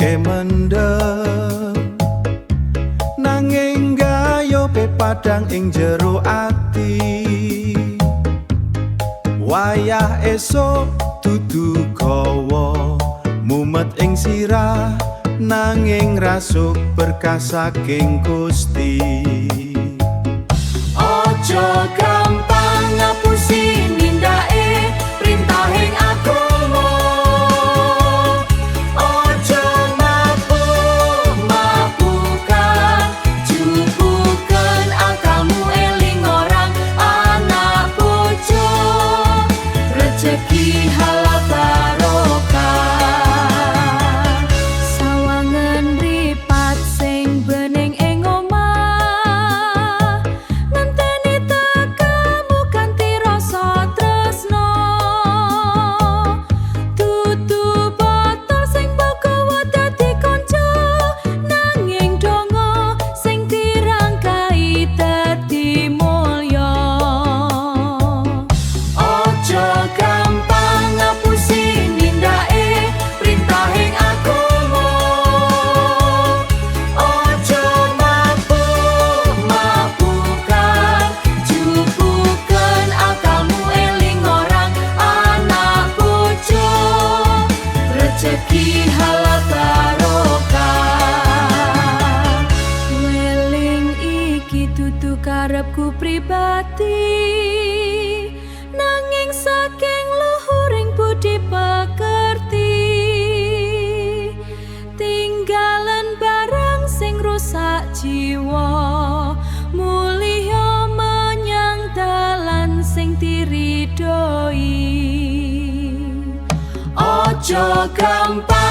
bentuke mendem, nanging gayo pepadang ing jero ati. Wayah esuk dudu gawa mumet ing sirah, nanging rasuk berkah saking Gusti. Ojo gampang ngapusi nindake printahing agama. Ojo mabuk-mabukan, jupuken akalmu eling orang anak bojo, rejeki halal barokah. Sawangen mripat sing bening ing omah, ngenteni tekamu kanthi rasa tresno. Dudu botol sing mbok gawa dadi kanca, nanging donga sing dirangkai dadi mulya. Ojo gampang ngapusi nindake printahing agama. Ojo mabuk-mabukan, jupuken akalmu eling orang anak bojo, rejeki halal barokah. Weling iki dudu karepku pribadi, nanging saking luhuring budi pekerti. Tinggalan barang sing rusak jiwa, mulya menyang dalan sing diridhoi. Ojo gampang